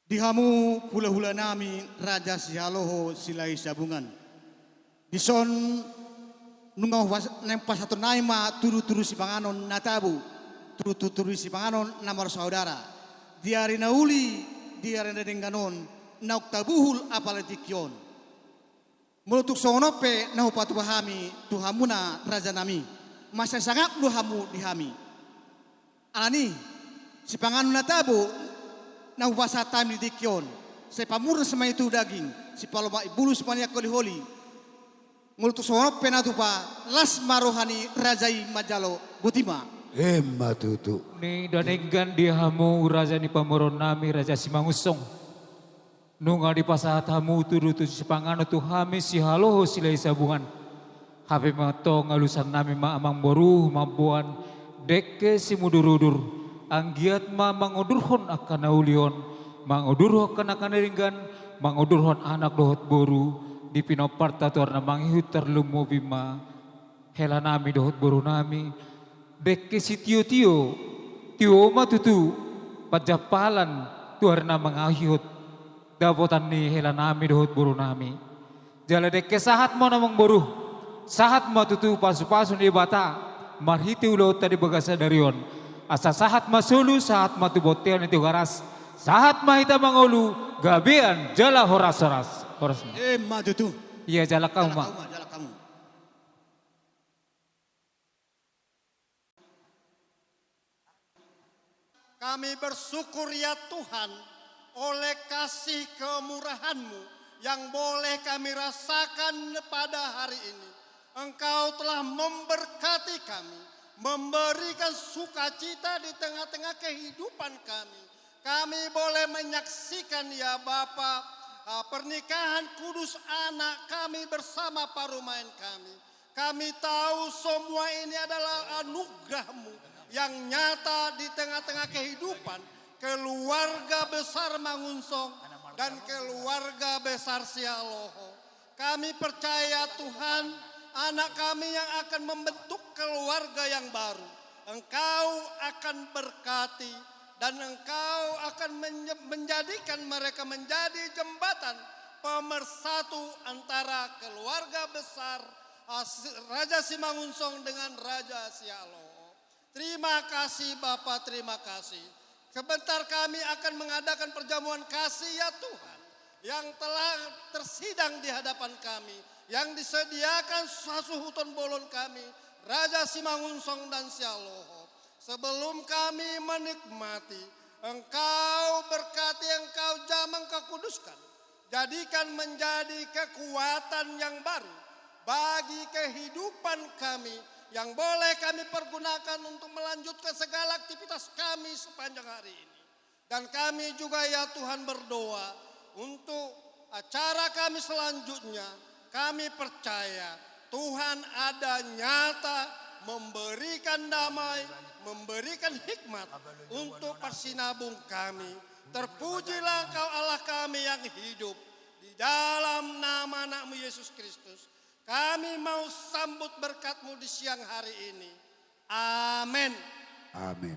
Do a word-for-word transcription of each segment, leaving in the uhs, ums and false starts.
Di hamu hulahula nami Raja Sihaloho Silahi Sabungan. Dison nunga hupas-, naeng pasahaton nami ma tudutudu sipanganon na tabo, tudutudu sipanganon na marsaudara. Di ari na uli, di ari na denggan on, naung tabuhul apala tingki on. Molo tung songon on pe na hupatupa hami tu hamuna raja nami, mansai sangap do hamu di hami. Alani, sipanganon na tabo na hupasahat hami di tingki on, sai pamurnas ma i tu daging, sipalomak i bulus ma nian holiholi. Molo tung songon on pe na tupa, las ma roha ni raja i manjalo, boti ma. Emma tutu. Ni da denggan di hamu raja ni pamoruon nami, Raja Simangunsong. Nunga dipasahat hamu tudutudu sipanganon tu hami Sihaloho Silahi Sabungan. Hape ma tong alusan nami ma amangboru mamboan dengke simudurudur, anggiat ma mangudurhon angka na uli on, mangudurhon angka na denggan, mangudurhon anak dohot boru, di pinomparta tu ari na mangihut tarlumobi ma hela nami dohot boru nami, dengke sitiotio, tio ma tutu, panjampalan tu ari na mangihut, dapotan ni hela nami dohot boru nami. Jala dengke sahat ma on amangboru, sahat ma tutu pasupasu ni Debata, marhite ulaonta di bagasan sadari on. Asa sahat ma solu, sahat ma tu bontean ni Tigaras, sahat ma hita mangolu, gabean jala horashoras. Horas ma. Emma tutu. Ia, jala hamu ma. Jala hamu ma, jala hamu. Kami bersyukur, ya Tuhan, oleh kasih kemurahan-Mu yang boleh kami rasakan pada hari ini. Engkau telah memberkati kami, memberikan sukacita di tengah-tengah kehidupan kami. Kami boleh menyaksikan, ya Bapa, ah, pernikahan kudus anak kami bersama parumaen kami. Kami tahu semua ini adalah anugerah-Mu yang nyata di tengah-tengah kehidupan keluarga besar Mangunsong dan keluarga besar Sihaloho. Kami percaya, Tuhan, anak kami yang akan membentuk keluarga yang baru, Engkau akan berkati dan Engkau akan menye-, menjadikan mereka menjadi jembatan pemersatu antara keluarga besar, ah, Si-, Raja Simangunsong dengan Raja Sihaloho. Terima kasih, Bapa, terima kasih. Sebentar kami akan mengadakan perjamuan kasih, ya Tuhan, yang telah tersidang di hadapan kami, yang disediakan sasuhuton bolon kami, Raja Simangunsong dan Sihaloho. Sebelum kami menikmati, Engkau berkati, Engkau jamah, Engkau kuduskan. Jadikan menjadi kekuatan yang baru bagi kehidupan kami, yang boleh kami pergunakan untuk melanjutkan segala aktivitas kami sepanjang hari ini. Dan kami juga, ya Tuhan, berdoa untuk acara kami selanjutnya. Kami percaya Tuhan ada nyata memberikan damai, memberikan hikmat untuk persinabung kami. Terpujilah Engkau, Allah kami yang hidup, di dalam nama Anak-Mu Yesus Kristus. Kami mau sambut berkat-Mu di siang hari ini. Amin. Amin.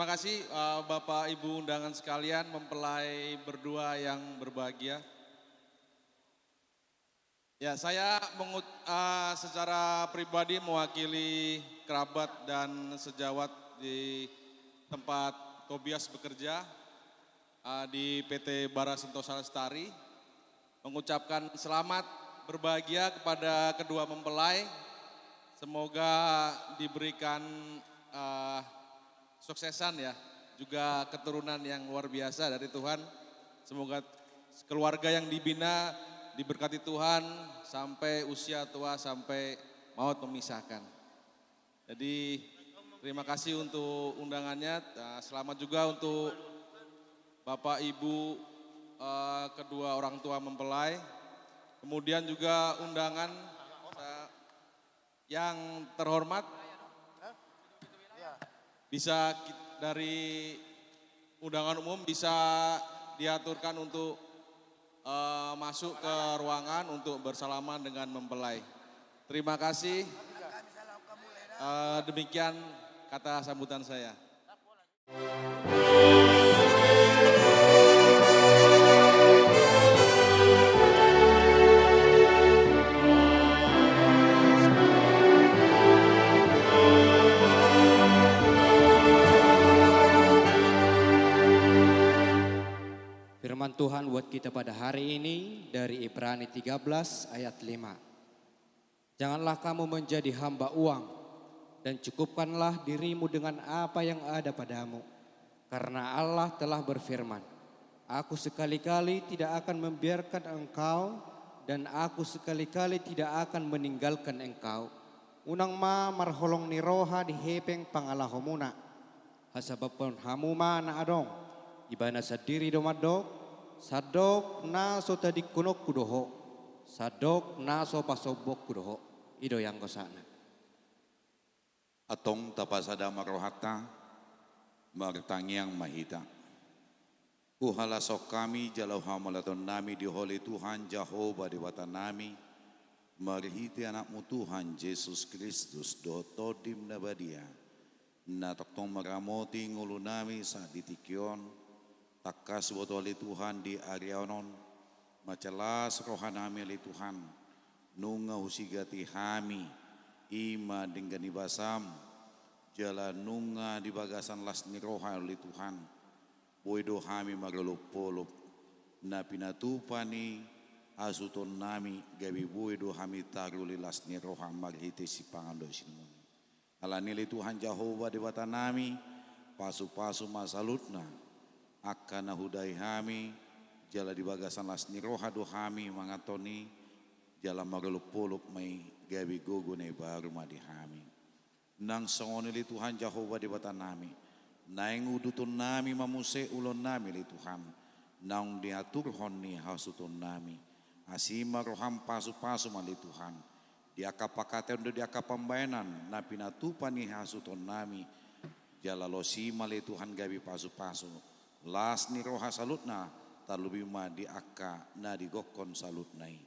Terima kasih, eh, Bapak Ibu undangan sekalian, mempelai berdua yang berbahagia. Ya, saya mengut-, eh, secara pribadi mewakili kerabat dan sejawat di tempat Tobias bekerja, eh, di P T Bara Sentosa Lestari, mengucapkan selamat berbahagia kepada kedua mempelai. Semoga diberikan, eh, suksesan, ya, juga keturunan yang luar biasa dari Tuhan. Semoga keluarga yang dibina diberkati Tuhan sampai usia tua, sampai maut memisahkan. Jadi, terima kasih untuk undangannya. Nah, selamat juga untuk Bapak Ibu, eh, kedua orang tua mempelai. Kemudian juga undangan, eh, yang terhormat, bisa ki-, dari undangan umum bisa diaturkan untuk, eh, masuk ke ruangan untuk bersalaman dengan mempelai. Terima kasih. Eh, demikian kata sambutan saya. Firman Tuhan buat kita pada hari ini dari Ibrani tiga belas ayat lima. Janganlah kamu menjadi hamba uang, dan cukupkanlah dirimu dengan apa yang ada padamu. Karena Allah telah berfirman, "Aku sekali-kali tidak akan membiarkan engkau, dan Aku sekali-kali tidak akan meninggalkan engkau." Unang ma marholong ni roha di hepeng pangalahomuna. Hasabapon hamu ma na adong, Ibana sandiri do mandok, "Sandok na so tadingkononku do ho, sandok na so pasombongku do ho." I do i anggo sahatna. Antong tapasadam ma rohanta, martangiang ma hita. Huhalashon hami jala huhamauliatehon nami di Ho ale Tuhan Jahowa Debatanami, marhite Anakmu Tuhan Jesus Kristus dohot Tondim na badia, na tongtong maramoti ngolunami sahat di tingki on. Tangkas huboto ale Tuhan di ari on, mansai las rohanami ale Tuhan, nunga husigati hami, i ma denggan ni basam, jala nunga di bagasan las ni roha ale Tuhan, boi do hami marolopolop, na pinatupa ni hasuhutonnami gabe boi do hami taruli las ni roha marhite sipangan dohot simuna. Alani i ale Tuhan Jahowa Debatanami, pasupasu ma saluhutna, angka na hudai hami, jala di bagasan las ni roha do hami manganhon i, jala marolopolop ma i gabe gogo na imbaru ma di hami. Nang songon i ale Tuhan Jahowa Debatanami, naeng udutonnami ma muse ulaonnami ale Tuhan, naung diaturhon ni hasuhutonnami. Asi ma roham, pasupasu ma ale Tuhan, di angka pangkataion dohot di angka pambahenan na pinatupa ni hasuhutonnami, jala losi ma ale Tuhan gabe pasupasu, las ni roha saluhutna, tarlobi ma di angka na digokhon saluhutna i.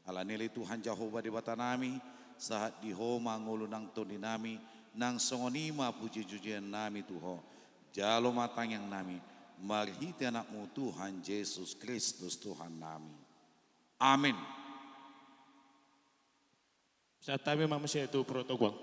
Alani i ale Tuhan Jahowa Debatanami, sahat di Ho ma ngolu nang tondinami, nang songon i ma pujipujiannami tu Ho. Jalo ma tangiangnami, marhite Anakmu Tuhan Jesus Kristus Tuhannami. Amin. Sahat hami ma muse tu protokolam.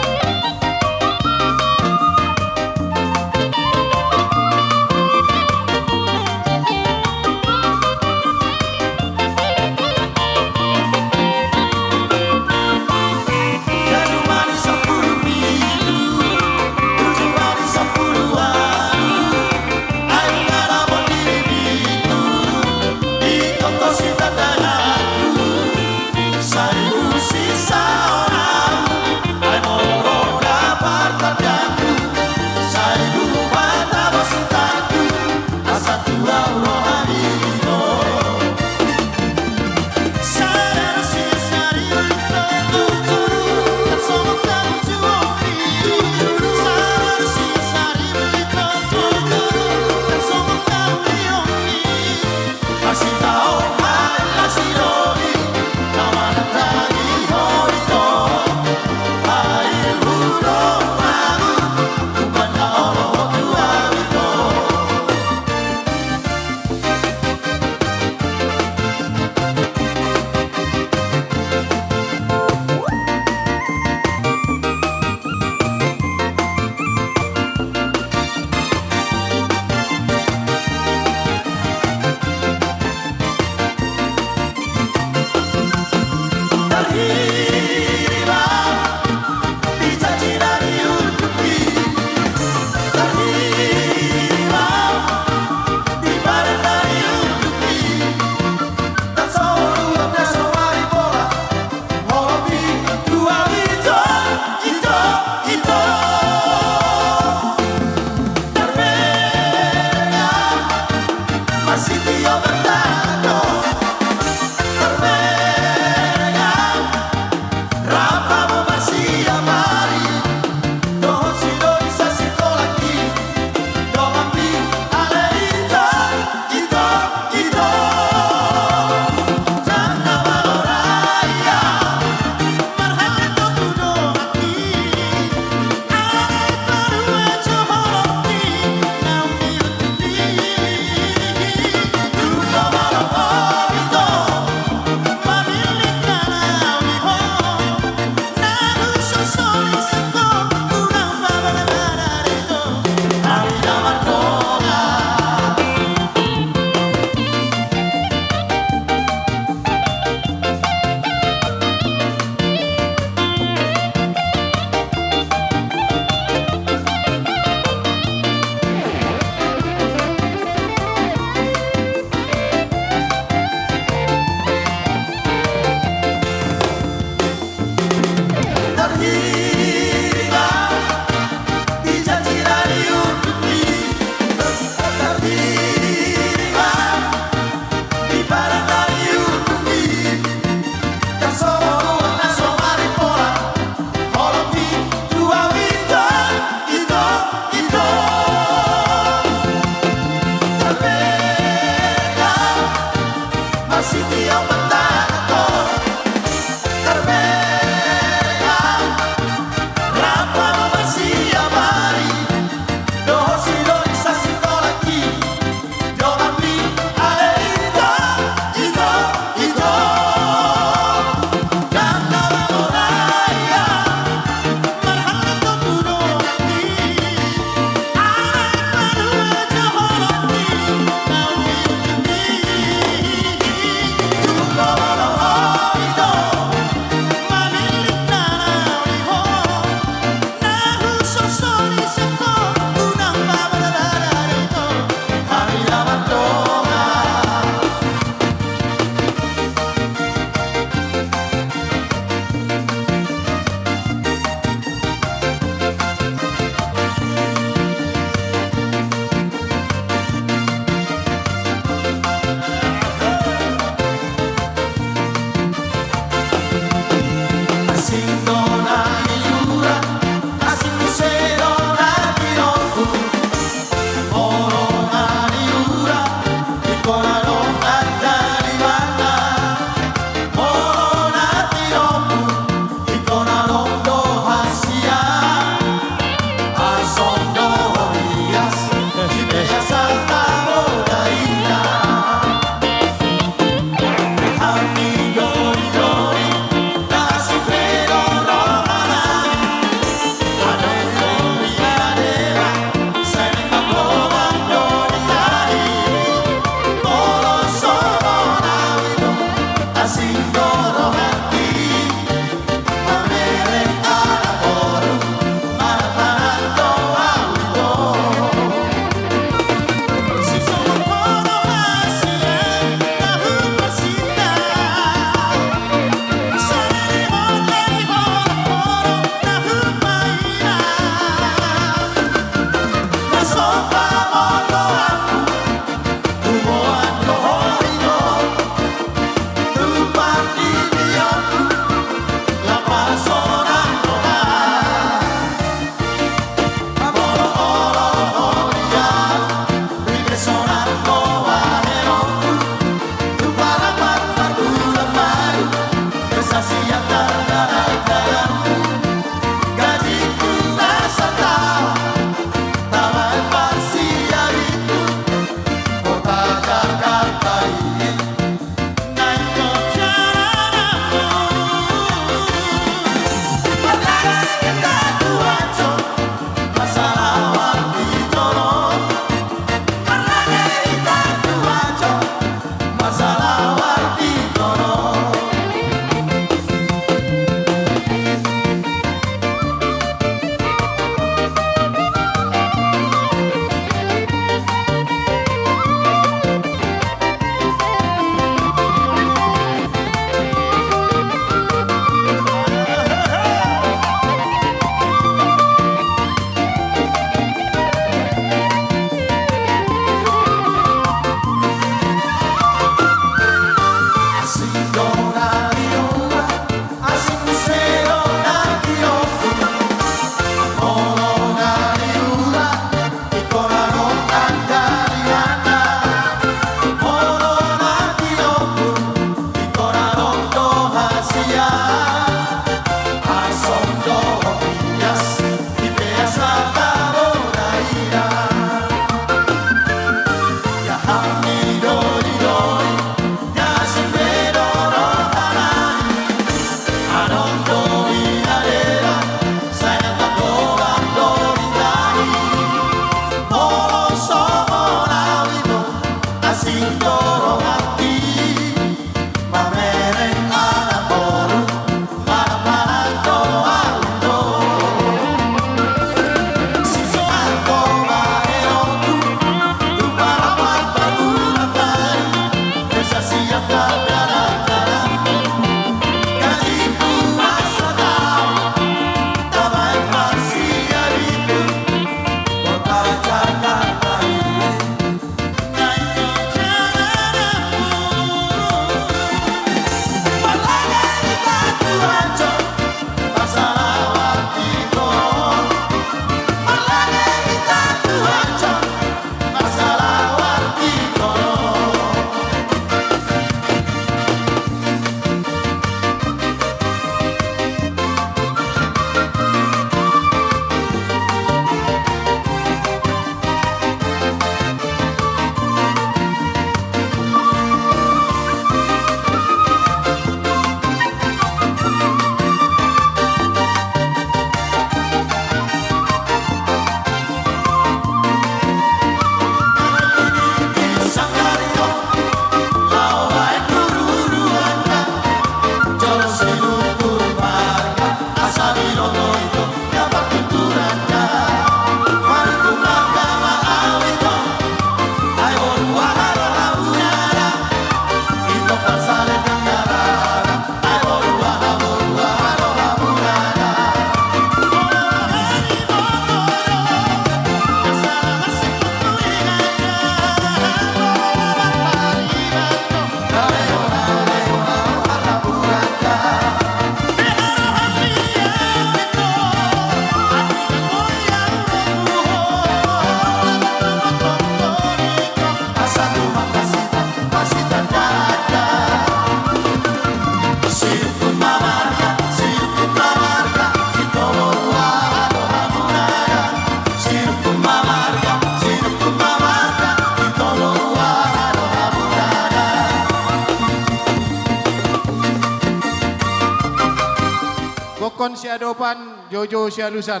Siadopan, joujou sialusan.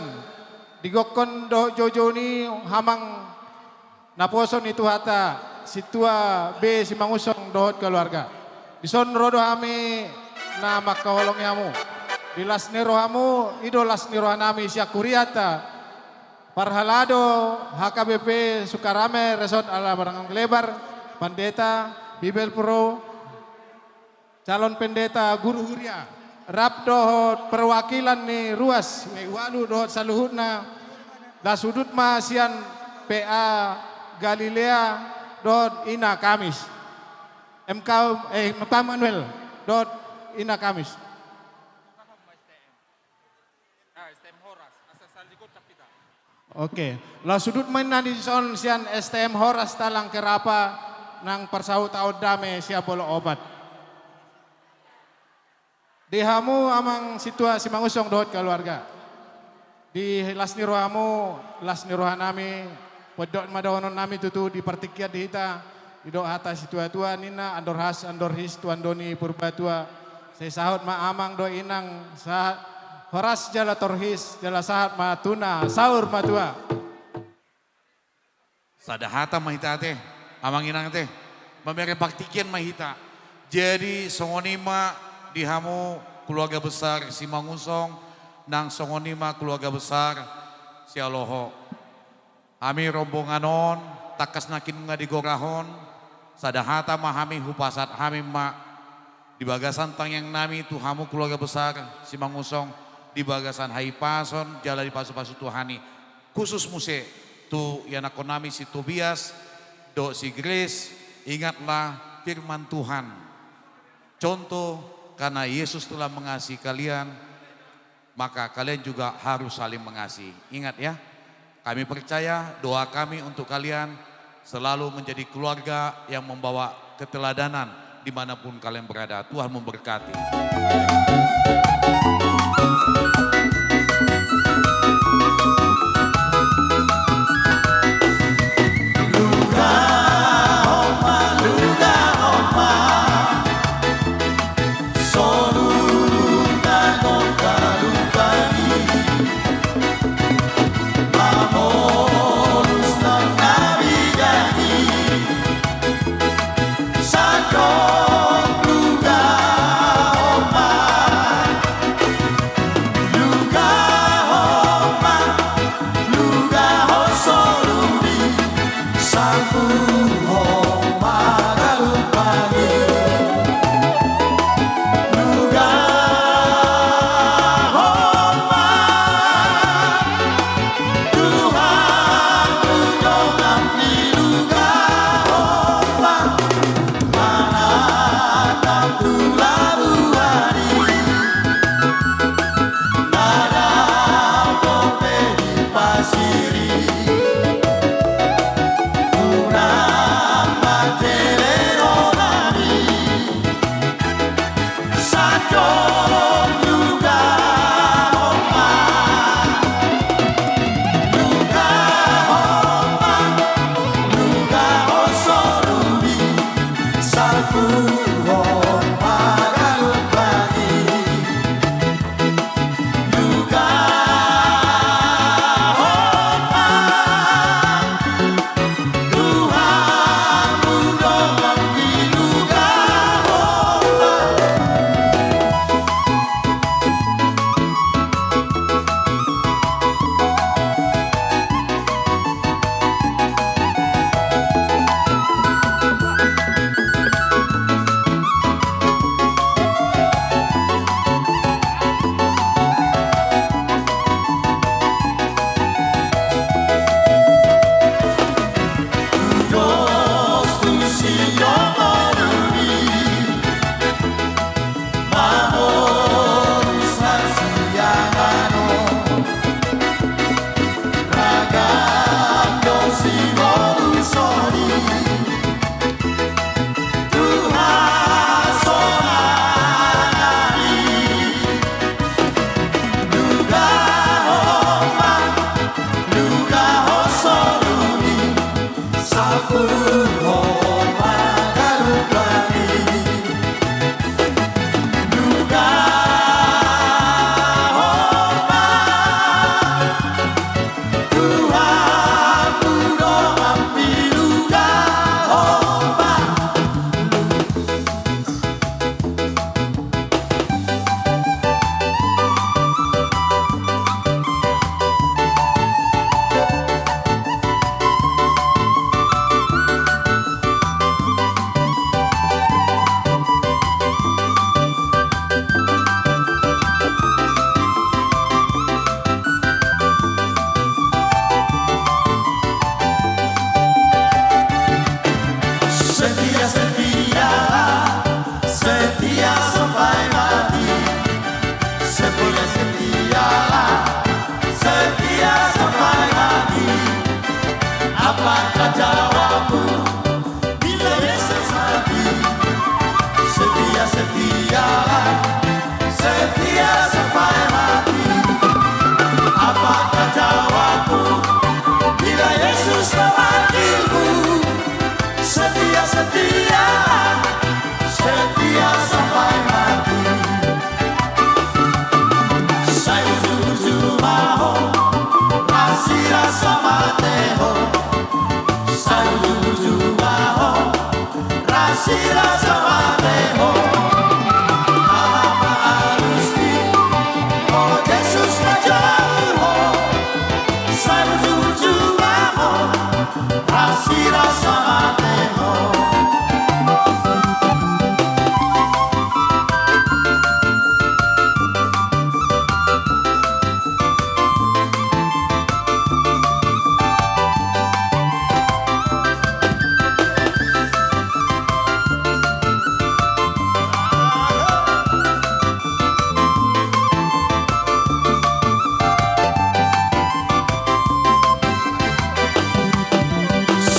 Di gokhon dohot joujou ni amang naposo ni Tuhanta, sintua B Simangunsong dohot keluarga. Dison ro do hami na mangkaholongi hamu. Di las ni rohamu, i do las ni rohanami sian hurianta. Parhalado H K B P Sukarame, Resort Alamranglebar, Pandeta, Bibelvrouw, calon pendeta, guru huria, rap dohot perwakilan ni ruas W U ualu dohot saluhutna, las udut ma sian P A Galilea dohot Ina Kamis. M K, eh, M K Manuel dohot Ina Kamis. Oke, las udut ma inna dison sian S T M Horas Talang Kerapa nang parsahutaon dame sian Bolon Opat. Di hamu amang sintua Simangunsong dohot keluarga. Di las ni rohamu, las ni rohanami, pondok ma dohononnami tutu di partingkian di hita, didok hata situatua ninna, andor has, andor his, tuan do ni Purbatua. Sai sahat ma amang dohot inang, sahat horas jala torhis, jala sahat ma tu na saur matua. Sada hata ma hita ate, amang inang ate, mamereng partingkian ma hita. Jadi songon i ma di hamu keluarga besar Simangunsong, nang songon i ma keluarga besar Sihaloho. Hami rombongan on, tangkas nangkin nunga digorahon, sada hata ma hami hupasahat hami ma di bagasan tangiangnami tu hamu keluarga besar Simangunsong, di bagasan hahipason jala dipasupasu Tuhan i. Khusus muse tu ianakhonnami si Tobias dohot si Grace, ingatlah firman Tuhan. Contoh, karena Yesus telah mengasihi kalian, maka kalian juga harus saling mengasihi. Ingat ya, kami percaya doa kami untuk kalian selalu menjadi keluarga yang membawa keteladanan di mana pun kalian berada. Tuhan memberkati.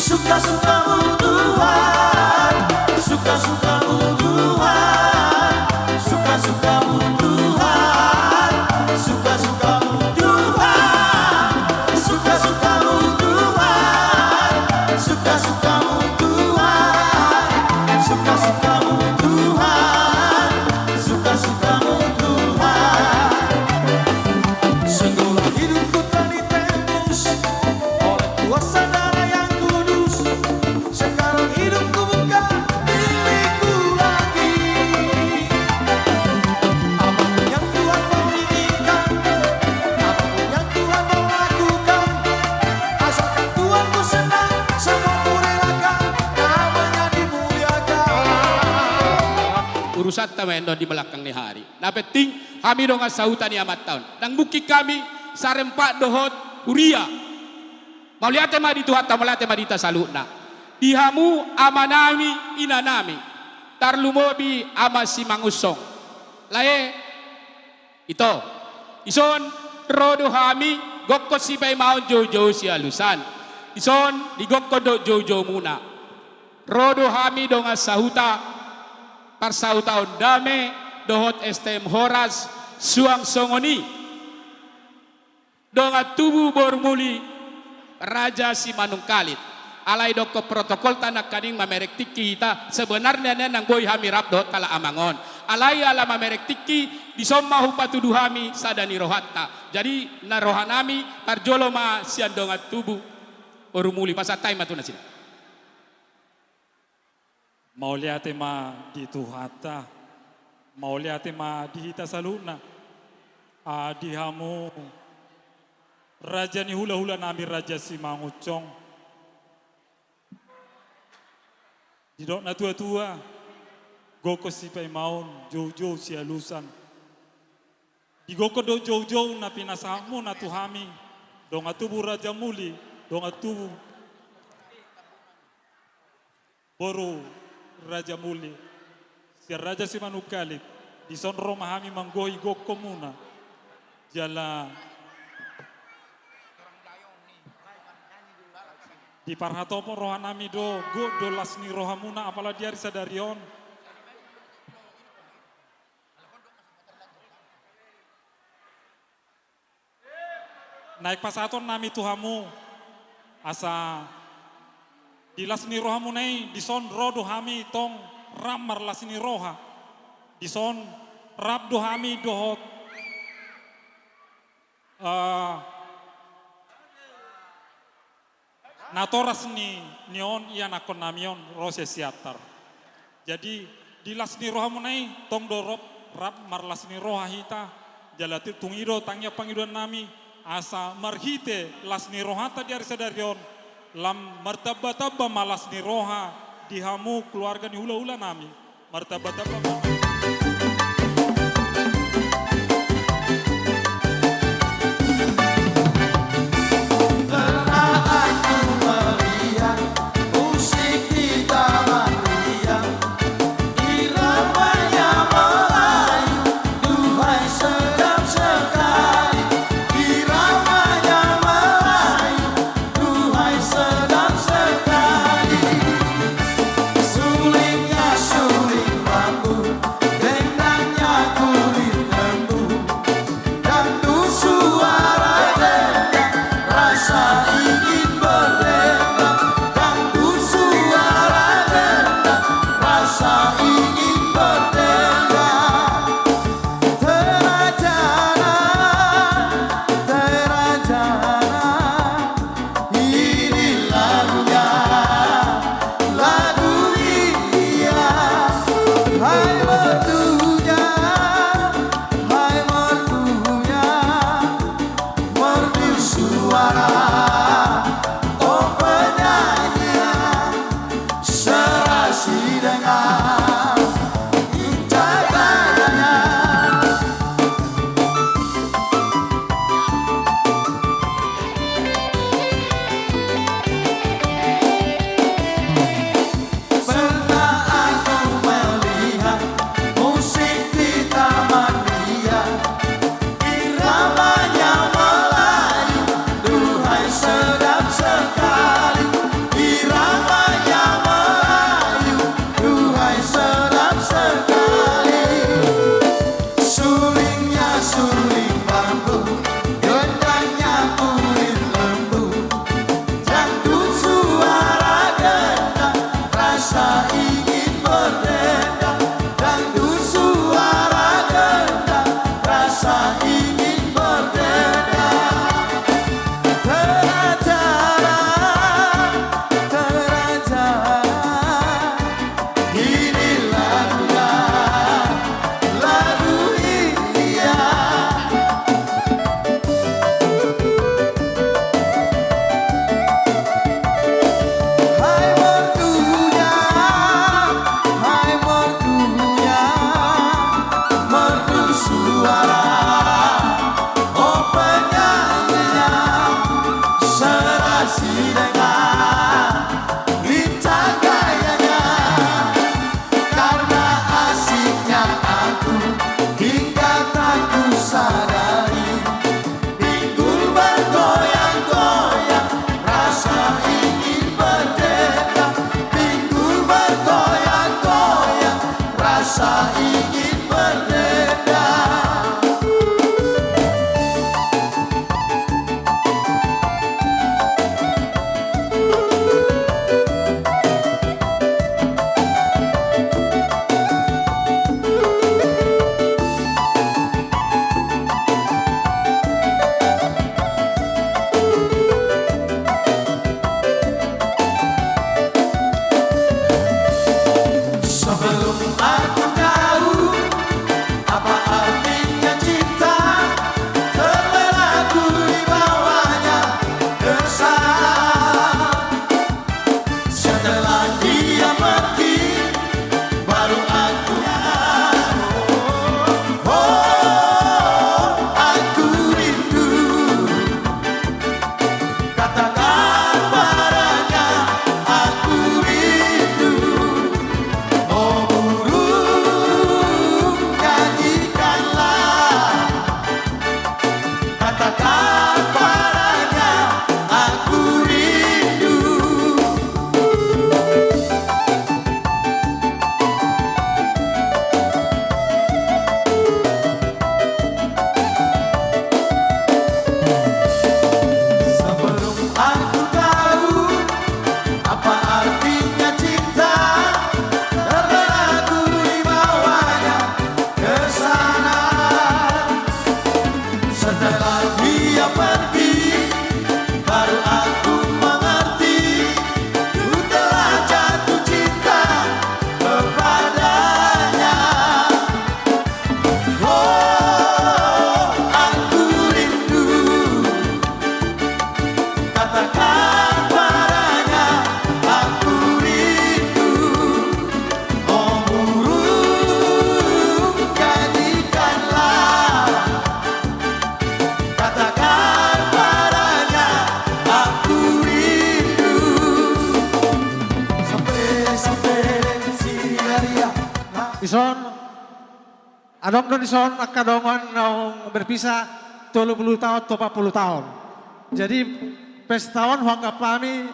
Suka-sukamu Tuhan, suka-sukamu Tuhan, suka-sukamu Tuhan, suka-sukamu Tuhan, suka-sukamu Tuhan, suka-sukamu Tuhan, suka-sukamu Tuhan, suka-sukamu Tuhan. Setelah hidupku telah ditebus oleh kuasa darah yang kudus, sekarang hidupku bukan milikku lagi. Apapun yang Tuhan mau inginkan, apapun yang Tuhan mau lakukan, asalkan Tuhanku senang, semua kurelakan, namanya dimuliakan. Urusanta ma eno di belakang ni ari. Na penting, hami dongan sahuta ni amanta on. Ndang mungkin hami sarempak dohot huria. Mauliate ma di Tuhanta, mauliate ma di hita saluhutna. Di hamu amanami, inanami. Tarlumobi Ama Simangunsong. Lae, ito. Dison, ro do hami, gokkon sipaimaon joujou sialusan. Dison, digokkon do joujoumuna. Ro do hami dongan sahuta, parsahutaon dame, dohot S T M Horas, suang songon i. Dongan tubu boru muli, Raja Simanungkalit. Alai dokkon protokolta nangkaning mamereng tingki hita, sebenarna nian ndang boi hami rap dohot halak amang on. Alai ala mamereng tingki, dison ma hupatudu hami sada ni rohanta. Jadi, na rohanami, parjolo ma sian dongan tubu boru muli, pasahat hami ma tu nasida. Mauliate ma di Tuhanta, mauliate ma di hita saluhutna, a, di hamu raja ni hulahulanami Raja Simangunsong. Didok natuatua, gokkon sipaimaon, joujou sialusan. Digokkon do joujou na pinasahatmuna tu hami, dongan tubu Raja Muli, dongan tubu boru Raja Muli, sian Raja Simanungkalit, dison ro ma hami manggohi gokkonmuna. Jala diparhatopot rohanami do, gok do las ni rohamuna, apala di ari sadari on. Naeng pasahatonnami tu hamu, asa di las ni rohamuna i, dison ro do hami tong rap marlas ni roha. Dison rap do hami dohot, eh, natoras ni, ni on ianakkonnami on, ro sian Siantar. Jadi, di las ni rohamuna i, tong do rap, rap marlas ni roha hita, jala ti-, tung i do tangiang pangidoannami, asa marhite las ni rohanta di ari sadari on, lam martambatamba ma las ni roha di hamu keluarga ni hulahulanami. Martambatamba ma. Para, oh penyanyi, serasi dengan incarannya. Pernah aku melihat musik di Taman Ria, iramanya Melayu, duhai sedap sekali. Iramanya Melayu, duhai sedap sekali. Sulingnya suling bambu, gendangnya kulit lembu. Dangdut suara gendang, rasa ingin berdendang. Dangdut suara gendang, rasa ingin berdendang. Tera tera, tera tera. Ini lagunya, lagu India. Hai merdunya, hai merdunya, merdu suara, oh penyanyinya, serasi dengan lincah gayanya. Karena asiknya aku, hingga tak kusadari. Pinggul bergoyang-goyang, rasa ingin berdendang. Pinggul bergoyang-goyang, rasa ingin berdendang. Sebelum aku tahu apa artinya cinta, terlena ku dibawanya ke sana. Setelah dia pergi, baru aku, oh, aku rindu. Katakan padanya, aku rindu. Oh burung, nyanyikanlah. Katakan padanya, aku rindu. Sebelum aku tahu apa artinya cinta, terlena ku dibawanya ke sana. Setelah dia pergi, baru aku mengerti, ku telah jatuh cinta kepadanya. Oh, aku rindu. Katakan padanya, aku rindu. Oh burung, nyanyikanlah. Katakan padanya, aku rindu. Sampai, sampai, si Maria. Dison, adong do dison angka dongan naung berpisah tolu pulu taon tu opat pulu taon. Jadi pesta on huanggap hami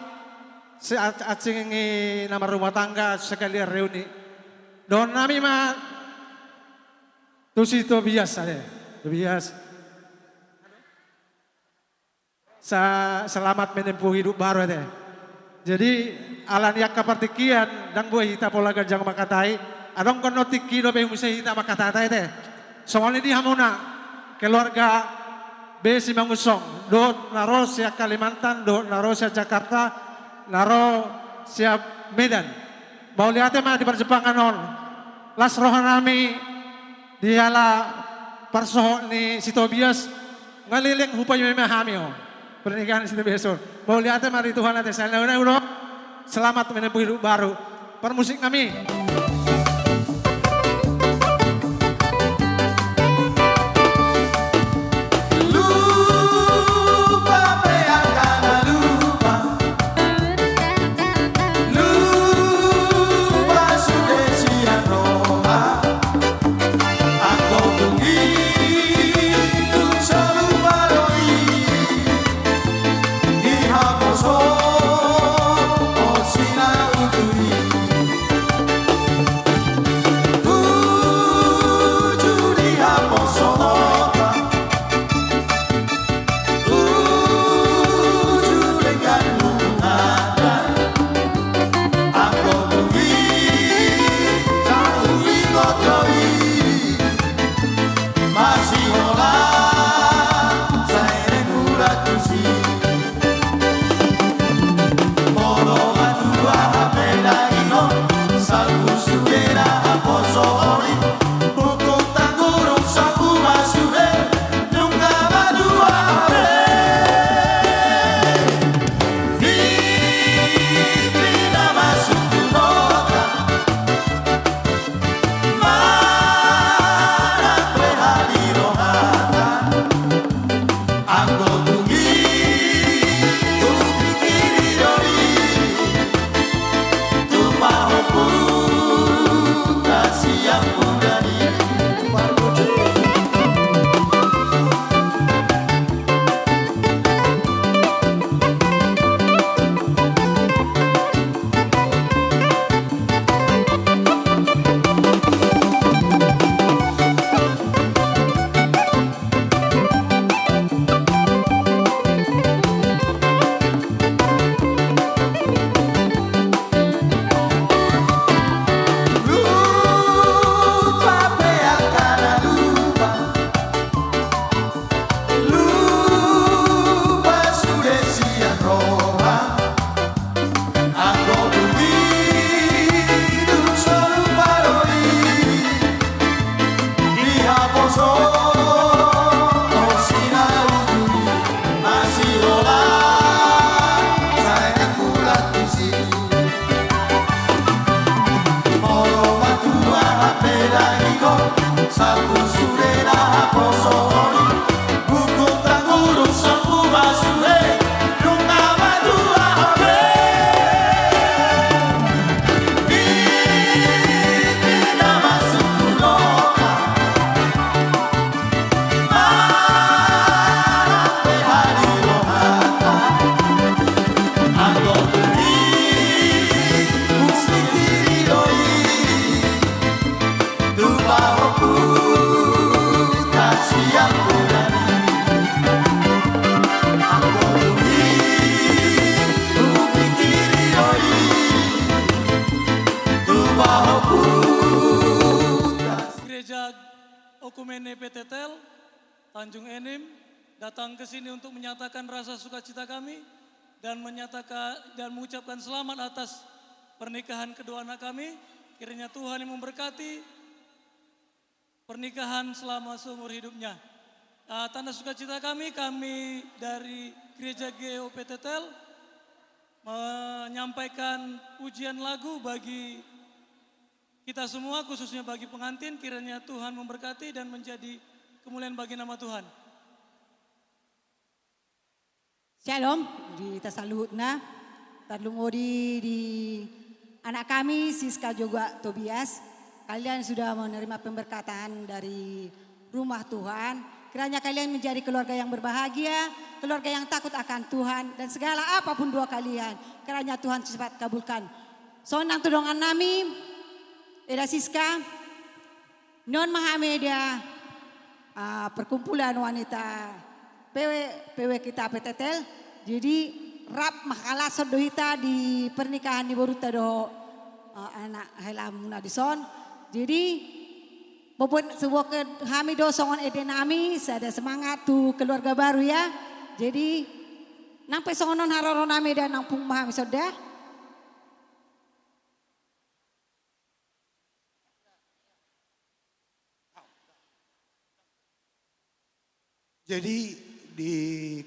se-, a-, asing i na marrumah tangga sekalian reuni. Dohonon nami ma tu si Tobias ate. Tobias. Sa-, selamat menempuh hidup baru ate. Jadi ala ni angka partingkian, ndang boi hita pola ganjang mangkatai. Adong do tingki dope muse hita mangkatai ate. Songon i di hamuna keluarga B Simangunsong, dohot na ro sian Kalimantan, dohot na ro sian Jakarta, na ro sian Medan. Mauliate ma di parjumpangan on. Las roha nami di ala parsohot ni si Tobias, nga leleng hupaima hami on. Pernikahan Sitabeson. Mauliate ma di Tuhan ate, selamat menempuh hidup baru. Parmusik nami. Lupa pe angka na lupa. Lupa sude sian roha. Anggo tung i, tung so lupa do i. Di haposo, o sina uju i. Uju di haposo hota. Uju denggan hungada. Anggo tung i, tung huingot do i. Masihola, sai reng hura tusi. Molo matua hape daging on, salpu sude na haposo on i. Hungkun tanggurung salpu ma sude, nunga matua hape. Di pina masuk tu nota. Manang pe hali rohata. Anggo tung i, tung pikiri do i. Tung pahompu, na sian pudani. Lupa pe angka na lupa. Lupa sude sian roha. Anggo tung i, tung so lupa do i. Di haposo, o sina uju i. Masihola, sai reng hura tusi. Molo matua hape daging on, salpu sude na haposo on i. Hungkun tanggurung salpu ma sude, nunga matua hape. Di pina masuk tu nota. Manang pe hali rohata. Anggo tung i, tung pikiri do i. Tung pahompu, na sian pudani. Anggo tung i, tung pikiri do i. Tung pahompu, na Gereja Oikumene Petetel, Tanjung Enim, datang ke sini untuk menyatakan rasa sukacita kami dan menyatakan dan mengucapkan selamat atas pernikahan kedua anak kami. Kiranya Tuhan yang memberkati pernikahan selama seumur hidupnya. Ah, tanda sukacita kami, kami dari Gereja G O P Tetel menyampaikan pujian lagu bagi kita semua, khususnya bagi pengantin, kiranya Tuhan memberkati dan menjadi kemuliaan bagi nama Tuhan. Shalom, di hita saluhutna. Tarlumobi di anak kami, Siska juga Tobias. Kalian sudah menerima pemberkatan dari rumah Tuhan. Kiranya kalian menjadi keluarga yang berbahagia, keluarga yang takut akan Tuhan, dan segala apapun doa kalian, kiranya Tuhan cepat kabulkan. Songon i nang tu dongan nami, Eda Siska, on ma hami eda, ah, perkumpulan wanita P W, P W kita Petetel. Jadi, rap mangkalashon do hita di pernikahan ni borunta dohot, ah, anak helamuna dison. Jadi, suborngkon hami do songon ende nami, sada semangat tu keluarga baru ya. Jadi, nang pe songon on haroro nami, eda, nampuna ma hami songon dia. Jadi, di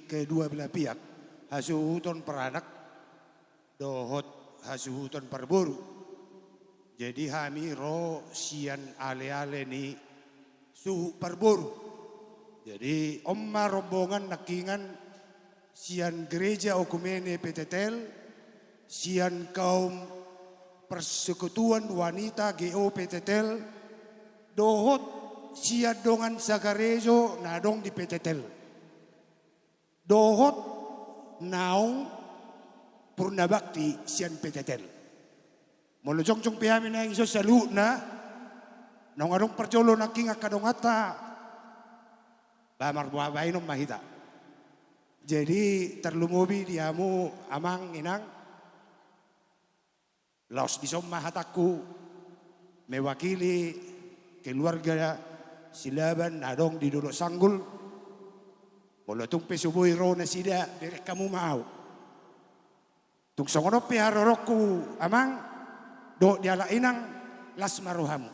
kedua belah pihak, hasuhuton paranak dohot hasuhuton parboru. Jadi hami ro sian aleale ni suhut parboru. Jadi on ma rombongan nangkiningan sian Gereja Okumene Petetel, sian kaum Persekutuan Wanita G O Petetel, dohot sian dongan sagarejo na adong di Petetel, dohot naung purna bakti sian Petetel. Molo jongjong pe hami naeng dison saluhutna, naung adong parjolo nangkin angka donganta, ba marboa baenon ma hita. Jadi tarlumobi di hamu amang inang, laos dison ma hatangku mewakili keluarga Silaban na adong di Dolok Sanggul. Molo tung pe so boi ro nasida, bereng hamu ma ahu. Tung songon on pe haroroku amang dohot di halak inang, las ma rohamu.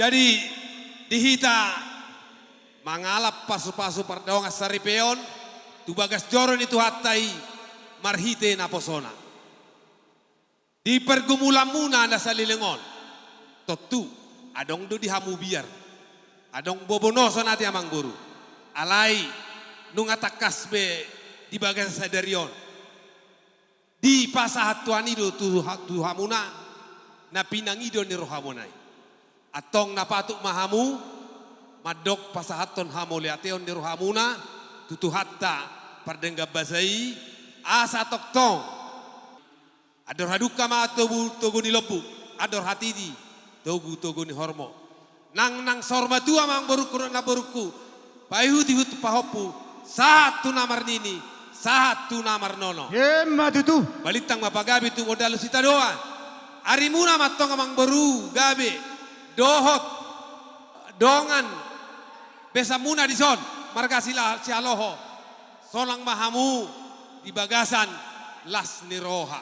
Jadi, di hita mangalap pasu-pasu pardongan saripeon tu bagas joro ni Tuhanta i marhite naposona. Di pergumulanmuna na saleleng on, tontu adong do di hamu biar, adong bobonoson ate amangboru. Alai nunga tangkas be di bagasan sadari on. Dipasahat Tuhan i do tu ha-, tu hamuna na pinangido ni rohamuna i. Antong na patut ma hamu mandok pasahathon hamauliateon ni rohamuna tu Tuhanta pardenggan basa i, asa tongtong andor hadungka ma togu, togu ni lombu, andor hatiti togu, togu ni horbo. Nang, nang saur matua ma amangborungku dohot namborungku, paihut-ihut pahompu, sahat tu na marnini, sahat tu na marnono. Emma tutu. Balintang ma pagabe tumundalhon sitadoan. Arimuna ma antong amangboru gabe dohot dongan besanmuna dison, marga Sila-, Sihaloho. Sonang ma hamu di bagasan las ni roha.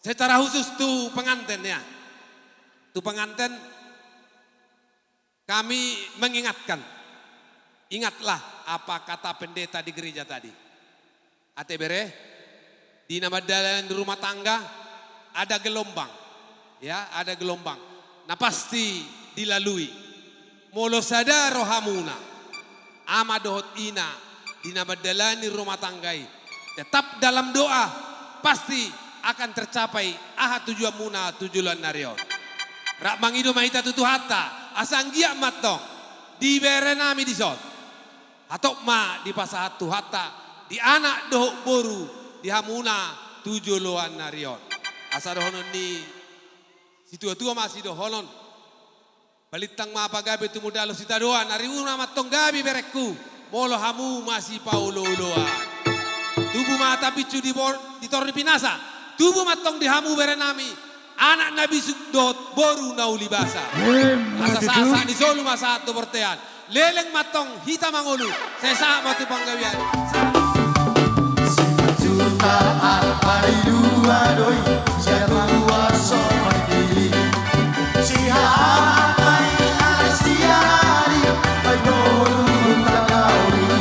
Secara khusus tu penganten, ya. Tu penganten kami mengingatkan. Ingatlah apa kata pendeta di gereja tadi. Ate bere, di na mandalani rumah tangga ada gelombang. Ya, ada gelombang. Na pasti dilalui. Molo sada rohamuna, ama dohot ina, di na mandalani rumah tangga i, tetap dalam doa, pasti akan tercapai aha tujuanmuna tu joloan ni ari on. Rap mangido ma hita tu Tuhanta, asa anggiat ma antong di berenami dison, hatop ma dipasahat Tuhanta di anak dohot boru di hamuna tu joloan ni ari on. Asa dohonon ni situa-tua ma sidohonon. Balintang ma pagabe tumundalhon sitadoan, arimuna ma antong gabe berengku, molo hamu masipaolo-oloan. Tubu ma tambinsu di bor-, di tor ni pinasa, tubu ma antong di hamu berenami, anak na bisuk dohot boru na uli basa. Emma tutu. Asa sahat-sahat ni solu ma sahat tu bontean. Leleng ma antong hita mangolu, sai sahat ma tu panggabean. Simanjujung anak paidua do i, sian tua songon i. Sihatai anak siari, ai boru tagauli.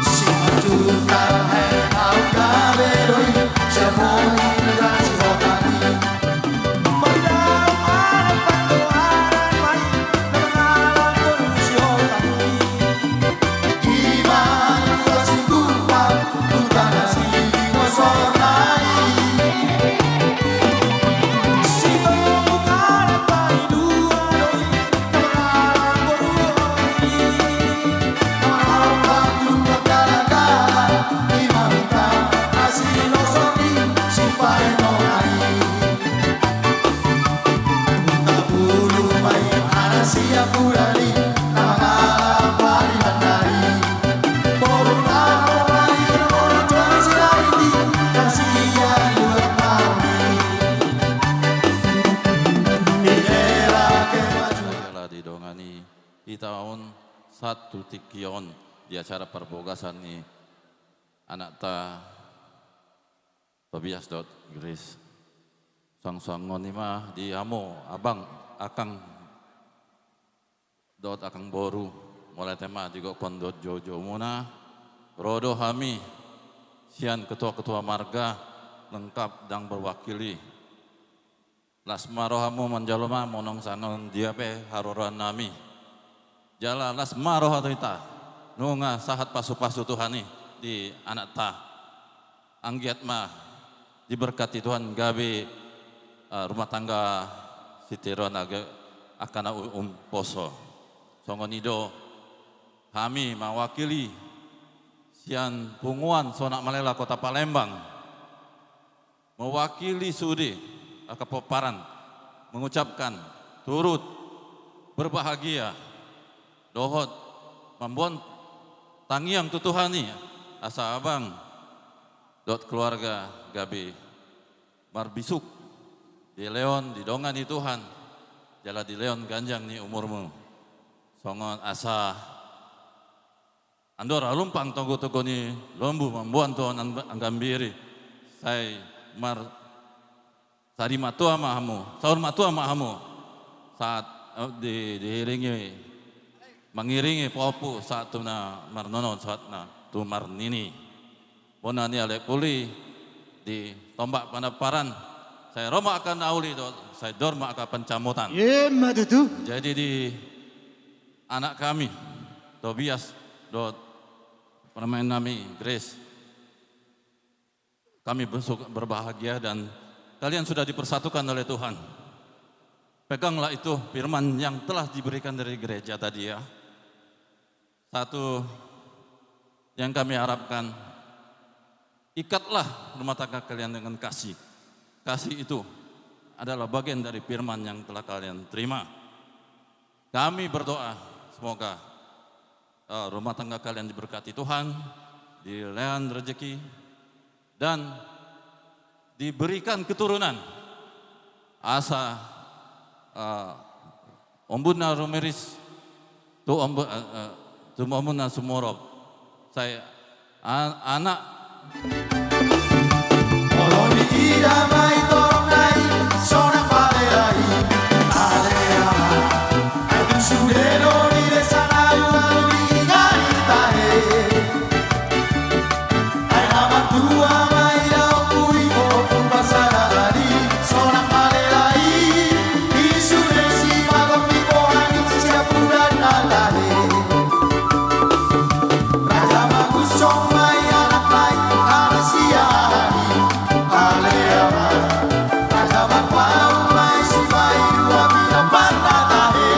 Simanjujung anak gabe do i, sian moni na sihotani. Jala didongani hita on sahat tu tingki on di acara parbogasan ni anakta Tobias dohot Grace. Suang-suangon i ma di hamu abang, akang dohot akang boru, mauliate ma digokhon dohot jou-joumuna. Ro do hami sian ketua-ketua marga lengkap ndang mewakili. Las ma rohamu manjalo ma monang sian on dia pe haroroannami. Jala las ma roha tu hita nunga sahat pasu-pasu Tuhan i di anakta. Anggiat ma diberkati Tuhan gabe, eh, rumah tangga sitiruon age angka na u-, umposo. Songon i do hami mewakili sian Punguan Sonak Malela Kota Palembang. Mewakili sude angka pomparan mengucapkan turut berbahagia dohot mamboan tangiang tu Tuhan i asa abang dohot keluarga gabe marbisuk dilehon di dongan ni Tuhan jala dilehon ganjang ni umurmu songon asa andor alumpang togu-togu ni lombu mamboan tu onan anggambiri. Sai mar-, sari matua ma hamu, saur matua ma hamu. sahat, eh, di, diiringi, mangiringi pahompu sahat tu na marnono, sahat na tu marnini. Bona ni Alek Puli di Tombak Panamparan, sai ro ma angka na uli dohot sai dor ma angka pansamotan. Ima tutu. Jadi di anak kami, Tobias dohot parumaen nami, Grace. Kami bersuka, berbahagia dan kalian sudah dipersatukan oleh Tuhan. Peganglah itu firman yang telah diberikan dari gereja tadi ya. Satu yang kami harapkan, ikatlah rumah tangga kalian dengan kasih. Kasih itu adalah bagian dari firman yang telah kalian terima. Kami berdoa semoga, eh, rumah tangga kalian diberkati Tuhan, dilehon rezeki, dan diberikan keturunan. Asa, eh, ombun na rumiris, tu ombu-, eh, eh, tu ombun na sumorop. Sai a-, anak. Molo diida ma i torop na i, sonang pale lai, ale ama. Ai tung sude do di desa na ualu di gari tahe. Ai na martua ma i da ompu i, ompu parsada adi, sonang pale lai, i sude sipagompi boha ni siapudan na tahe. Raja Magunsong ma i anak lai, anak sia hadi, ale ama. Raja Marpaung ma i sipaidua, pinompar na tahe.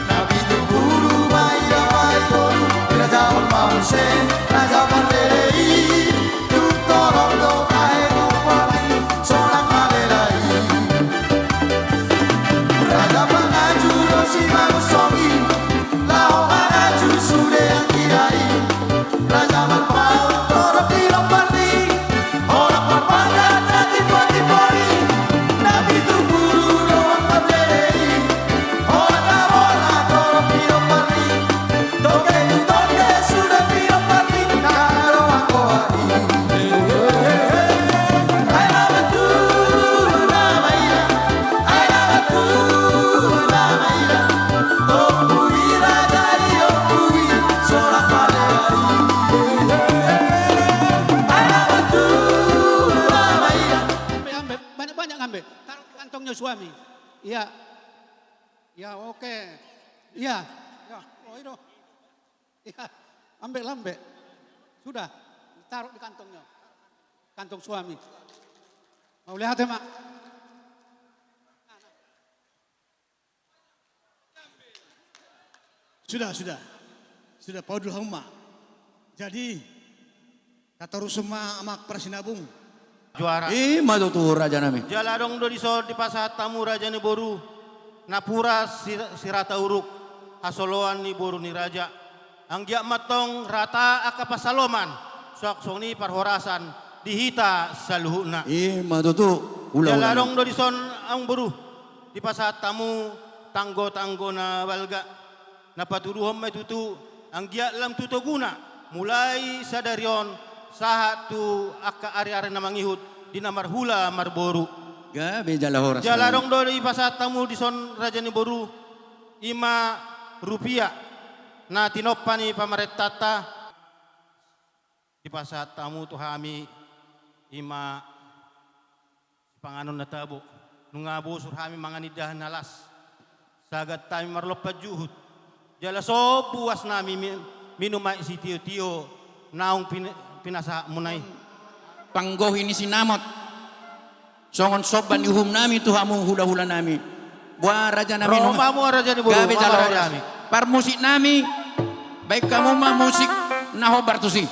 Na pitu pulu ma i da paidua, Raja Marpaung muse, Raja Marlele i, tung torop do tahe, tung pala i, sonang pale lai. Raja Pangaju do si Magunsong i, laho manganju sude anggia i. Raja Marpaung torop pinompar ni, holan marpangkat na timbo-timbo i, na pitu pulu do marlele i, holan na borat torop pinompar ni, toge tu toge sude pinompar ni, na rohangku i. Ai na martua ma i da, ai na martua ma i da. Ompu i raja i, ompu i, sonang pale lai. Ai na martua ma i da. Ambe, ambe, banyak-banyak ngambe. Taruh di kantongnya suami. Iya. Iya, oke. Iya. Ya, oh, itu. Iya. Ambe, ambe. Sudah. Taruh di kantongnya. Kantong suami. Mauliate ma. Sudah, sudah. Sudah, paudul hamu ma. Jadi, tatorushon ma Amang Parsinabung. Juara. Ima tutu, raja nami. Jala adong do dison dipasahat hamu, raja ni boru, napuran si-, sirata uruk, hasoloan ni boru ni raja. Anggiat ma antong rata angka pansalongan, suang songon i parhorasan di hita saluhutna. Ima tutu, hula-hula. Jala adong do dison, amang boru, dipasahat hamu tanggo-tanggo na balga. Na patuduhon ma i tutu, anggiat lam tu toguna, mulai sadari on, sahat tu angka ari-ari na mangihut, di na marhula marboru. Gabe jala horas. Jala adong do dipasahat hamu dison, raja ni boru, ima rupia, na tinompa ni pamarentanta. Dipasahat hamu tu hami, ima sipanganon na tabo. Nunga bosur hami mangan indahan na las. Sagat hami marlompan juhut. Jala sombu uas nami mi-, minum aek sitio-tio naung pin-, pinasahatmuna i. Panggohi ni sinamot. Songon somba ni uhum nami tu hamu hula-hula nami. Boa, raja nami. Ro ma hamu, raja ni boru. Gabe jala horas. Parmusik nami, baen hamu ma musik na hombar tusi.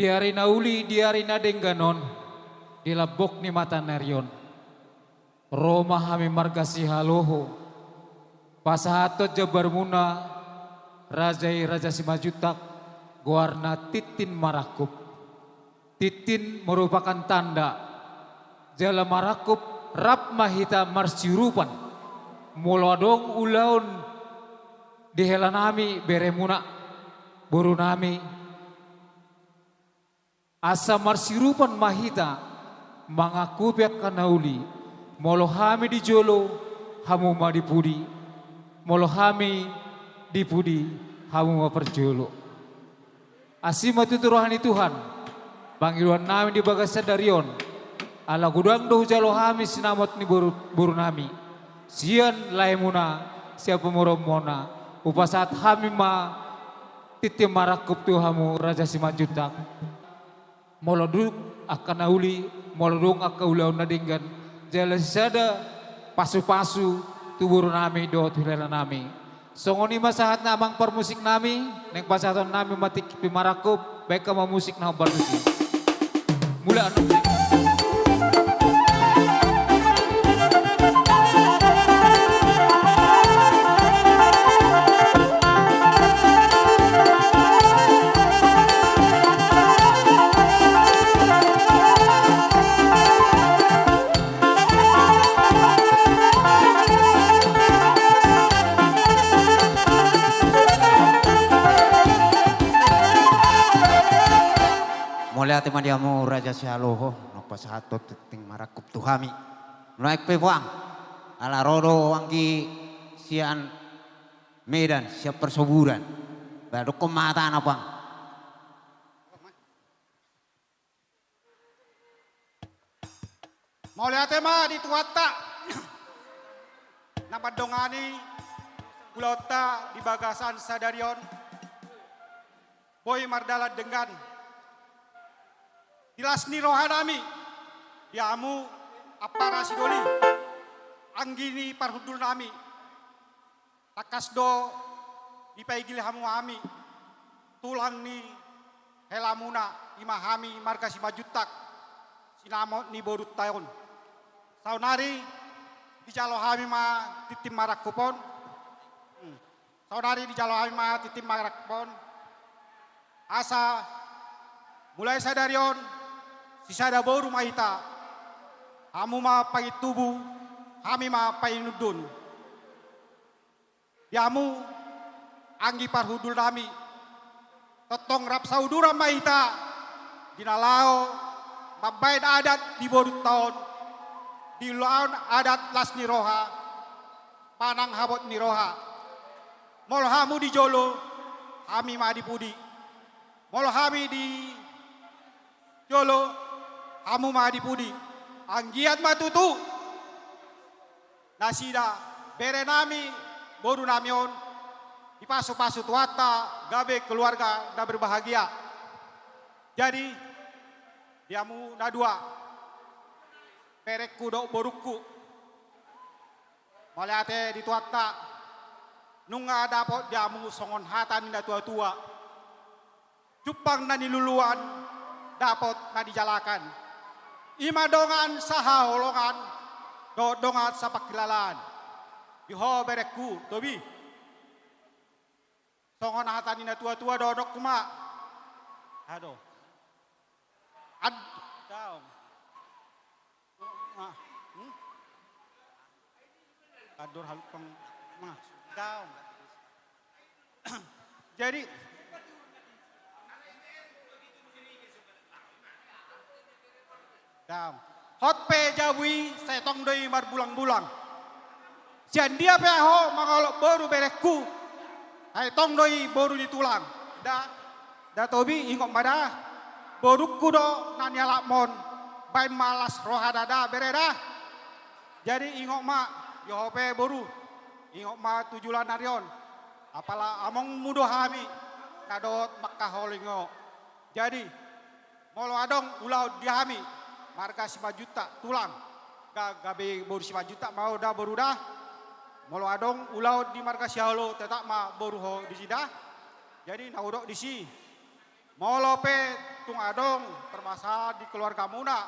Di ari na uli, di ari na denggan on, di lambok ni mataniari on, ro ma hami marga Sihaloho pasahathon jambarmuna, raja i Raja Simanjuntak, goarna Tintin Marangkup. Tintin merupakan tanda jala marangkup, rap ma hita marsiurupan molo adong ulaon di helanami, beremuna, borunami. Asa marsiurupan ma hita mangangkupi angka na uli. Molo hami di jolo, hamu ma di pudi. Molo hami di pudi, hamu ma parjolo. Asi ma tutu roha ni Tuhan pangidoannami di bagasan sadari on. Ala godang do hujalo hami sinamot ni boru, borunami, sian laemuna, sian pamoruonmuna, hupasahat hami ma Tintin Marangkup tu hamu Raja Simanjuntak. Molo dung angka na uli, molo dung angka ulaon na denggan, jala sisada pasupasu tu borunami dohot tu helanami. Songon i ma sahatna amang parmusiknami, naeng pasahatonnami ma Tintin Marangkup, baen ma musik na hombar tusi. Mula annon. Mauliate ma di hamu Raja Sihaloho, naung pasahathon Tintin Marangkup tu hami. Naeng pe puang, ala ro do anggi sian Medan, sian parsoburan. Ba dokkon ma hatana puang. Mauliate ma di Tuhanta na mandongani ulaonta di bagasan sadari on. Boi mardalan denggan di las ni rohanami, di hamu ampara Sidoli, anggi ni parhundulnami. Tangkas do dipaigil hamu hami tulang ni helamuna, i ma hami marga Simanjuntak, sinamot ni borunta on. Saonari dijalo hami ma Tintin Marangkup on. Hmm. Saonari dijalo hami ma Tintin Marangkup on. Asa mulai sadari on sisada boru ma hita. Hamu ma pangintubu, hami ma panginundun. Di hamu anggi parhundulnami, tongtong rap sauduran ma hita di na laho mambaen adat di borunta on, di ulaon adat las ni roha, manang habot ni roha. Molo hamu di jolo, hami ma di pudi. Molo hami di jolo, hamu ma di pudi. Anggiat ma tutu nasida berenami, borunami on dipasupasu Tuhanta gabe keluarga na berbahagia. Jadi, di hamu na dua, berengku dohot borungku, mauliate di Tuhanta, nunga dapot di hamu songon hata ni natuatua: Jumpang na niluluan, dapot na nijalakan. I ma dongan sahaholongan dohot dongan sapangkilalaan. Di ho berengku, Tobi. Songon hata ni natuatua do, dohononku ma. Ado. Ad-, daong. Ah, hmm? Andor halumpang. Nah, daong. Jadi, daong. Hot pe jabu i, sai tong do i marbulang-bulang. Sian dia pe ho mangolop boru, berengku, sai tong do i boru ni tulang. Da, da Tobi, ingot ma da. Borungku do na nialapmon, baen ma las roha da, da, bere da. Jadi ingot ma, di ho pe boru, ingot ma tu joloan ni ari on. Apala amongmu do hami na dohot mangkaholongi ho. Jadi, molo adong ulaon di hami marga Simanjuntak tulang, ga-, gabe boru Simanjuntak ma ho da, boru da. Molo adong ulaon di marga Sihaloho, tetap ma boru ho disi da. Jadi na hudok disi, Molo pe tung adong permasalahan di keluargamuna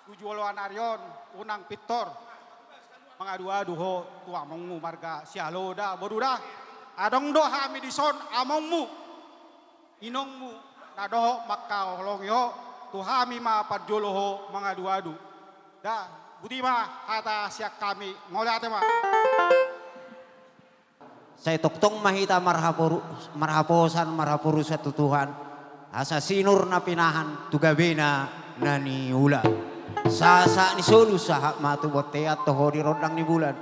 tu joloan ari on, unang pintor mangadu-adu ho tu amongmu marga Sihaloho da, boru da. Adong do hami dison amongmu, inongmu, na dohot mangkaholongi ho, tu hami ma parjolo ho mangadu-adu. Da, boti ma hata sian hami, mauliate ma. Sai tongtong ma hita marhaporu-, marhaposan, marhaporusan tu Tuhan. Asa sinur na pinahan tu gabena na niula. Sahat-sahat ni solu sahat ma tu bontean, toho di rondang ni bulan.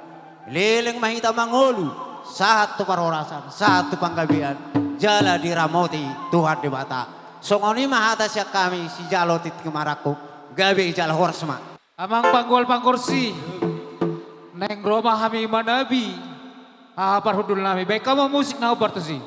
Leleng ma hita mangolu, sahat tu parhorasan, sahat tu panggabean, jala diramoti Tuhan Debata. Songon i ma hata sian hami sijalo tintin marangkup, gabe jala horas ma. Amang panggual pangkorsi, naeng ro ma hami manabi haha parhundul nami. Baen hamu musik na hombar tusi.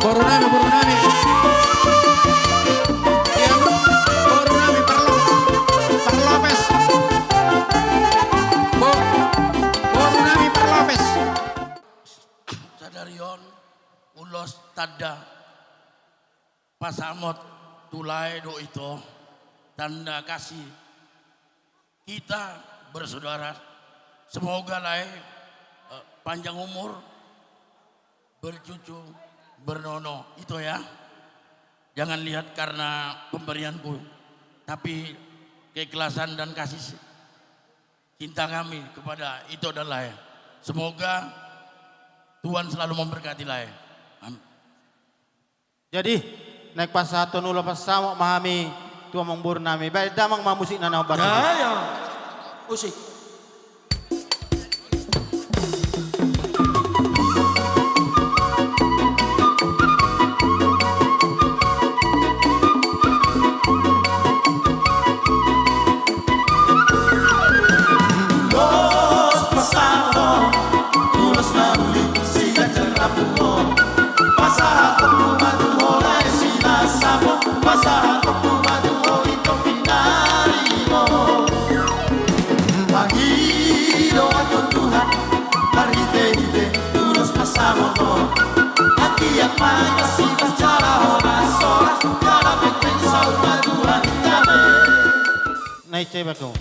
Boru nami, boru nami. Iya, boru nami Parlopes. Parlopes. Bo-, boru nami Parlopes. Sadari on ulos tanda pasamot tu lae dohot ito, tanda kasih kita bersaudara. Semoga lae, eh, panjang umur, bercucu, bernono, ito ya. Jangan lihat karena pemberianku, tapi keikhlasan dan kasih cinta kami kepada ito dan lae. Semoga Tuhan selalu memberkati lae. Amin. Jadi, naeng pasahathon ulos pasamot ma hami tu amangboru nami. Baen damang ma musikna na hombar. Ya, ya. Musik. Ulos pasamot, ulos na uli sian jerapu on. Pasahatonku ma tu ho lae si na samo, pasahatonku ma tu ho ito pinaribot. Mangido ma tu Tuhan marhitehite ulos pasamot on. Anggiat ma na sipata jala horas-horas, jala penting saut ma Tuhan. Amin. Naik cewek dong.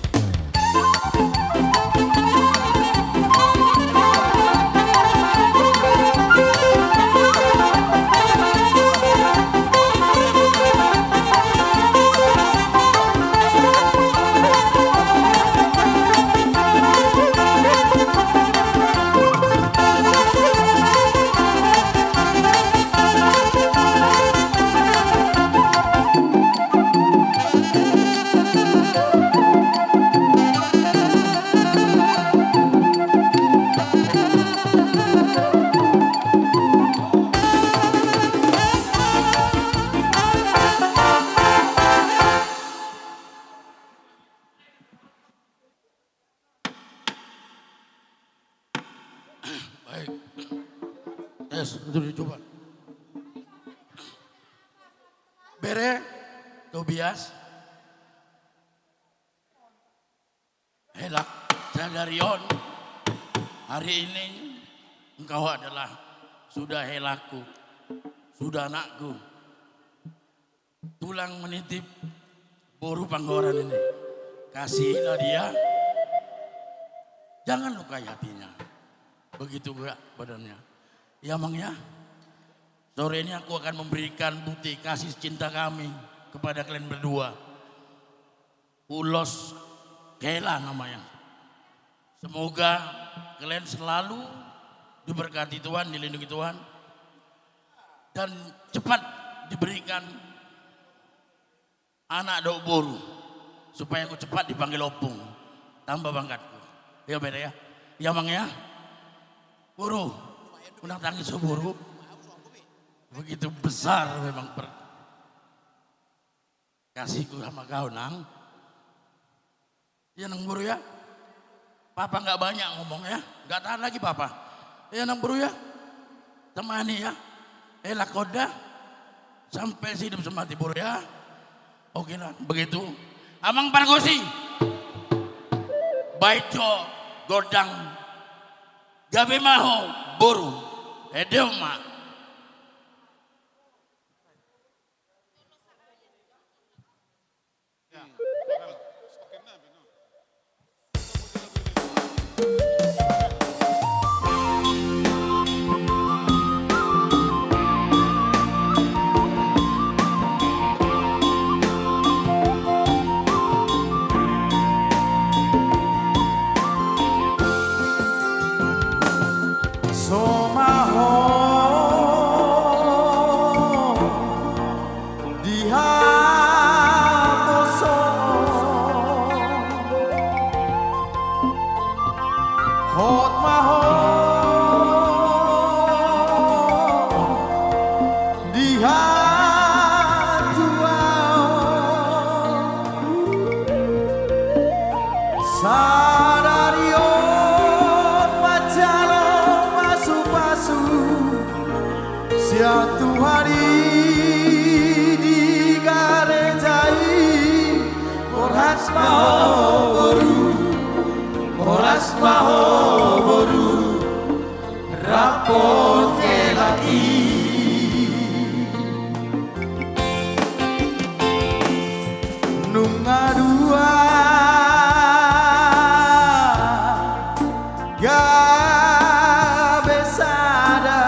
Tobias, coba. Bere, Tobias. Hela, sadari on, hari ini engkau adalah sudah helaku, sudah anakku. Tulang menitip boru Panggoran ini. Kasihilah dia. Jangan lukai hatinya. Begitu juga badannya. Ya, Mang, ya. Sore ini aku akan memberikan bukti kasih cinta kami kepada kalian berdua. Ulos Hela namanya. Semoga kalian selalu diberkati Tuhan, dilindungi Tuhan, dan cepat diberikan anak dohot boru, supaya aku cepat dipanggil ompung, tambah pangkatku. Ya, Bere, ya. Ya, Mang, ya. Boru, unang tangis, boru. Begitu besar memang per-, kasihku sama kau, Nang. Ya, Nang, boru, ya. Papa nggak banyak ngomong, ya. Nggak tahan lagi Papa. Ya, Nang, boru, ya. Temani, ya. Hela, Honda. Sampai sehidup semati, boru, ya. Oke lah, begitu. Amang pargonsi. Baen jo gondang. Gabe ma ho, boru. Ende ma. So ma ho di haposo. Hot ma ho di hatuaon. Sadari on manjalo pasupasu. Sian Tuhan i di gareja i, horas ma ho boru, horas ma ho boru, rap dohot helak i. Nunga dua gabe sada.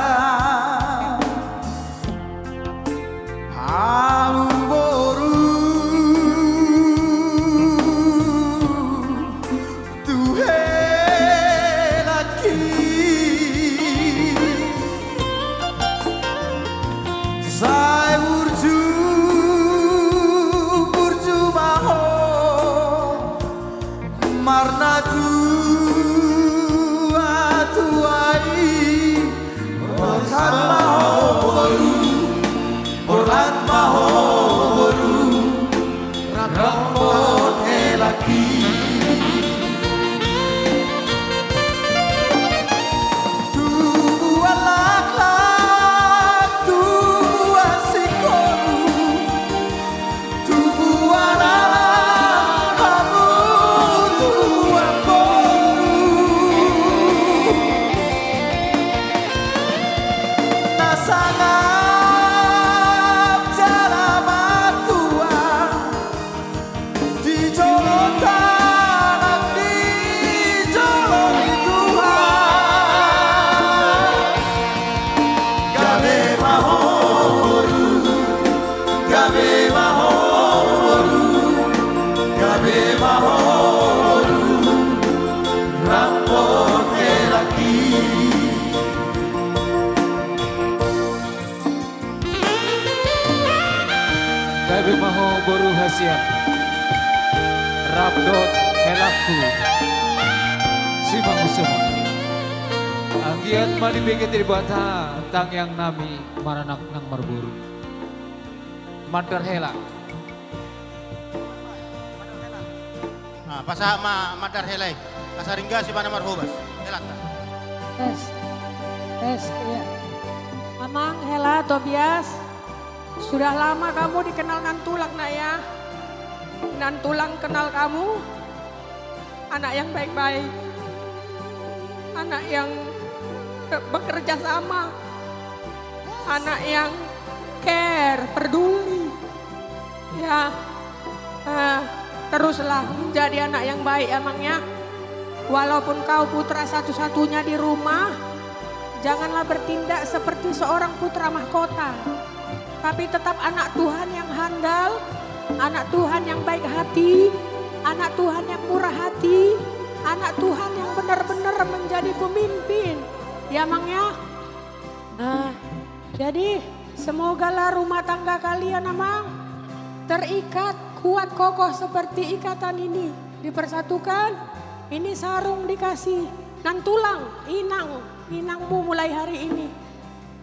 Hamu boru tu helak i. Sai burju, burju ma ho. Marna tua-tua i, horas ma ho boru, horas ma ho boru, rap dohot helak i. Tubuan laklak, tubuan singkoru, tubuan anak hamu, tubuan boru. Na sangap jala martua di jolo tangan, di jolo ni Tuhan. Gabe ma ho boru, gabe ma ho boru, gabe ma ho boru, rap dohot helak i. Gabe ma ho boru hasian, rap dohot helakku, Simangunsumang. Anggiat ma dibege Debata tangiang nami maranak nang marboru. Mandar hela. Ah, pasahat ma mandar hela i. Asa ringgas ibana marhobas helanta. Tes. Tes, iya. Amang, hela, Tobias, sudah lama kamu dikenal Nantulang, Nak, ya. Nantulang kenal kamu, anak yang baik-baik, anak yang be-, bekerja sama, anak yang care, peduli. Ya, eh, teruslah menjadi anak yang baik, Amang, ya. Walaupun kau putra satu-satunya di rumah, janganlah bertindak seperti seorang putra mahkota. Tapi tetap anak Tuhan yang handal, anak Tuhan yang baik hati, anak Tuhan yang murah hati, anak Tuhan yang benar-benar menjadi pemimpin. Ya, Mang, ya. Nah, jadi semogalah rumah tangga kalian, Amang, terikat kuat kokoh seperti ikatan ini. Dipersatukan, ini sarung dikasih Nantulang, inang, inangmu mulai hari ini.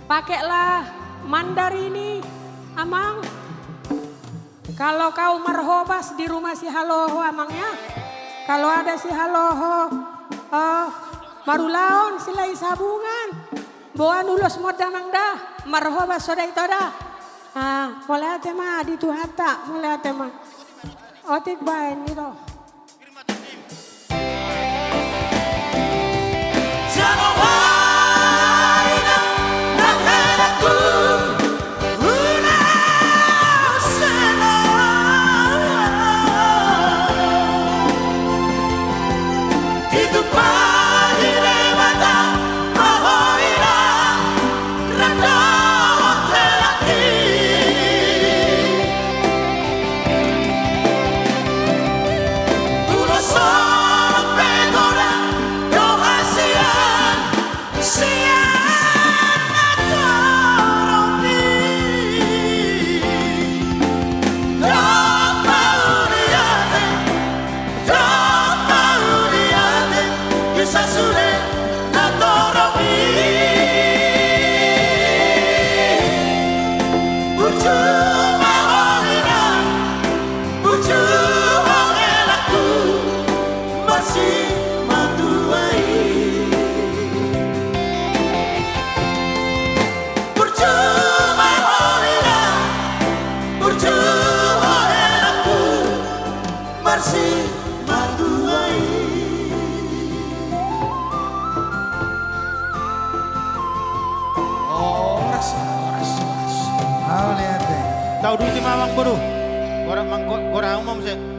Pakailah mandar ini, Amang. Kalau kau marhobas di rumah si Haloho, Amang, ya. Kalau ada si Haloho, eh, marulaon, silai sabungan, boan ulos ma da, Amang, da. Marhobas so da ito da. Ah, mauliate ma di Tuhanta, mauliate ma. Otik baen i do. Horas, horas, horas. Mauliate. Tauduti ma, Amang boru. Gora, Amang, gora, Amang, muse.